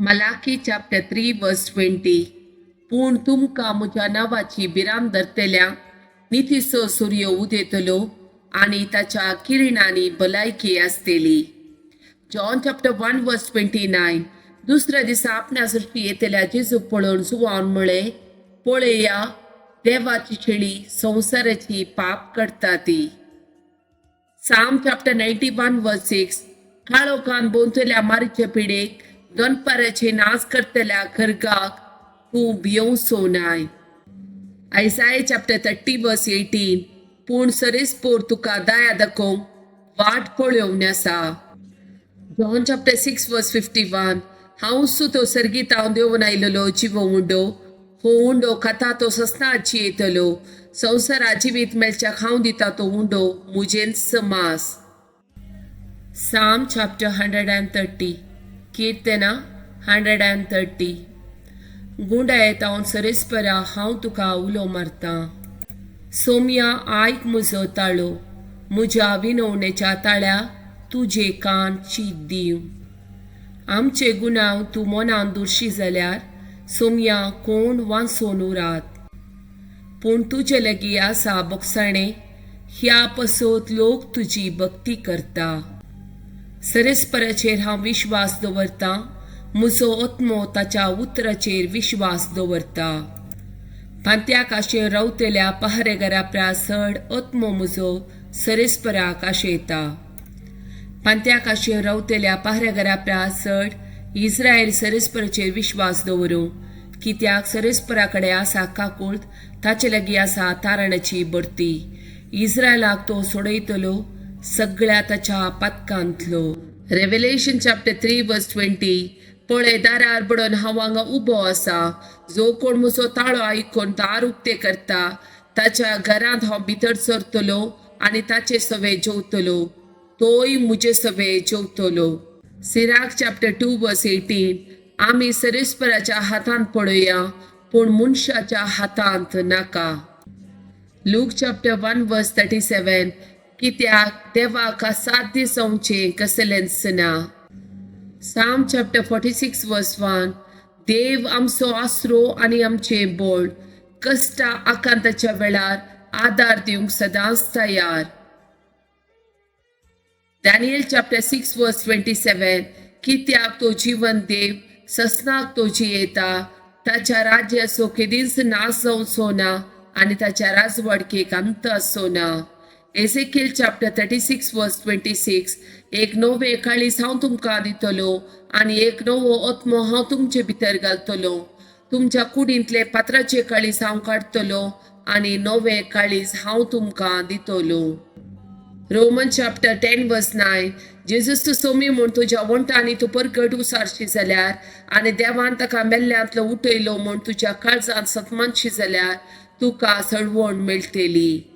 Malachi chapter 3 verse 20. पूण तुमकां म्हज्या नांवाची भिरांत धरतल्यांक नितीचो सूर्य उदेतलो आनी ताच्या किरणांनी भलायकी आसतली. John chapter 1 verse 29. दुसऱ्या दिसा आपणा सरशी येतल्या जेजूक पळोवन जुवान म्हळें, पळया देवाची शेळी, संवसाराची पाप करता ती. Psalm chapter 91 verse 6. काळोखान भोंवतल्या मारीचे पिडेक, दनपाराचे नाच करतल्या खर्गाक तूं भियोवचो नाय. Isaiah chapter 30 verse 18. पूण सरेस्पोर तुका दया दाखोवंक वाट पळोवन आसा. John chapter 6 verse 51. हांव तो सर्गीत देवून आयलेलो जिवो उंडो. हो उंडो खाता तो ससनाची येतलो. संवसारा जिवीत मेळच्याक हांव दिता तो उंडो मुजेंच मास. Psalm chapter 130. किर्तना 130. गुंडायेत हांव सरेस्परा, हांव तुका उलो मारतां. सोम्या, आयक म्हजो ताळो. म्हज्या विनवणेच्या ताळ्या तुजे कान चीत दिव. आमचे गुनाव तूं मनान दुर्शी जाल्यार, सोम्या, कोण वांचोन उरात? पूण तुजे लागीं आसा बोगसाणें, ह्या पसत लोक तुजी भक्ती करता. सरेस्पराचेर हांव विश्वास दवरतां. म्हजो आत्मो ताच्या उतराचेर विश्वास दवरता. पांत्याक आशेन रावतल्या पहारेघरा प्रास चड आत्मो म्हजो सरेस्पराक आशेता. पांत्याक आशेन रावतल्या पहारेघरा प्रास चड इस्रायल सरेस्पराचेर विश्वास दवरूं. कित्याक सरेस्परा कडेन आसा काकूळट, ताचे लागीं आसा तारणाची भरती. इस्रायलाक तो सोडयतलो सगळ्या ताच्या पातकांतलो. Revelation chapter 3 verse 20. पळय, दारार बडोवन हांव हांगा उबो आसा. जो कोण म्हजो ताळो आयकून दार उक्ते करता, ताच्या घरांत हांव भितर सरतलो आनी ताचे सवे जेवतलो, तोय म्हजे सवे जेवतलो. Sirach chapter 2 verse 18. आमी सरेस्पराच्या हातांत पळोवया, पूण मनशाच्या हातांत नाका. Luke chapter 1 verse 37. कित्याक देवाक असाध्य जावचें कसलेंच ना. Psalm chapter 46 verse 1. देव आमचो आसरो आनी आमचें बळ, कश्टा आकांताच्या वेळार आदार दिवंक सदांच तयार. Daniel chapter 6 verse 27. कित्याक तो जिवन देव, ससनाक तो जियेता. ताच्या राज्याचो केदींच नाश जावचो ना आनी ताच्या राजवाडकेक अंत आसचो ना. Ezekiel chapter 36 verse 26. एक नवें काळीज हांव तुमकां दितलो आनी एक नवो आत्मो हांव तुमचे भितर घालतलो. तुमच्या कुडींतले पात्राचे काळीज हांव काडटलो आनी नवें काळीज हांव तुमकां दितलो. Roman chapter 10 verse 9. जेजूस तूं सोमी म्हूण तुज्या वंठांनी तूं परगट उसारशी जाल्यार आनी देवान ताका मेल्ल्यांतलो उठयलो म्हूण तुज्या काळजांत सतमानशी जाल्यार तुका सळवण मेळटली.